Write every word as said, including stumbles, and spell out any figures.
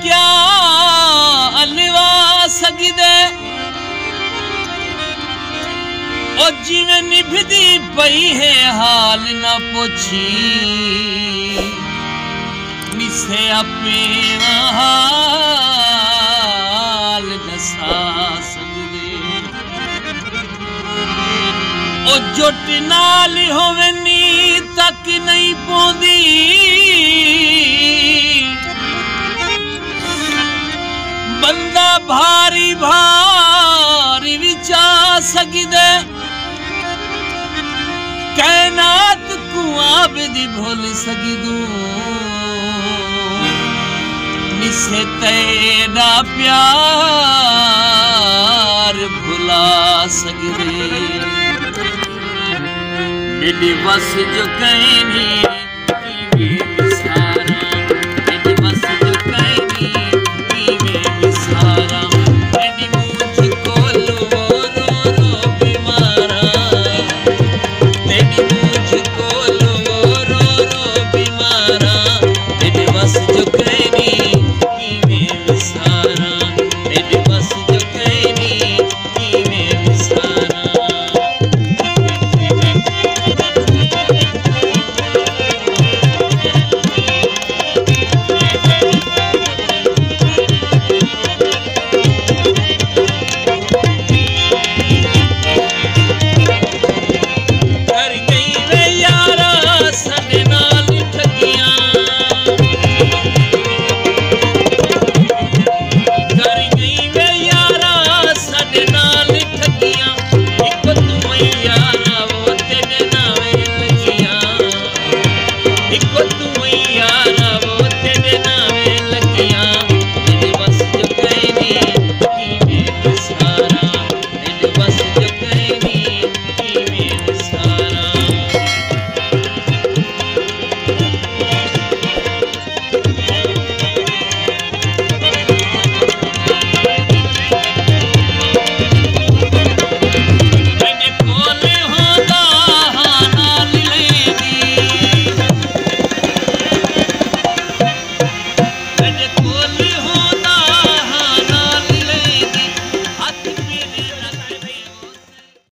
کیا الوا سڳدے۔ او جیویں نبھدی پئی ہے حال نہ پچھی، نسے اپݨا حال ݙسا سڳدے۔ او جٹ نال ہووے نی تک نئیں پوندی، بندہ بھاری بھاری وچا سڳدے۔ کائنات کوں عابد بھل سڳدوں، نسے تیݙا پیار بھلا سڳدے۔ میݙی وس جو کائنی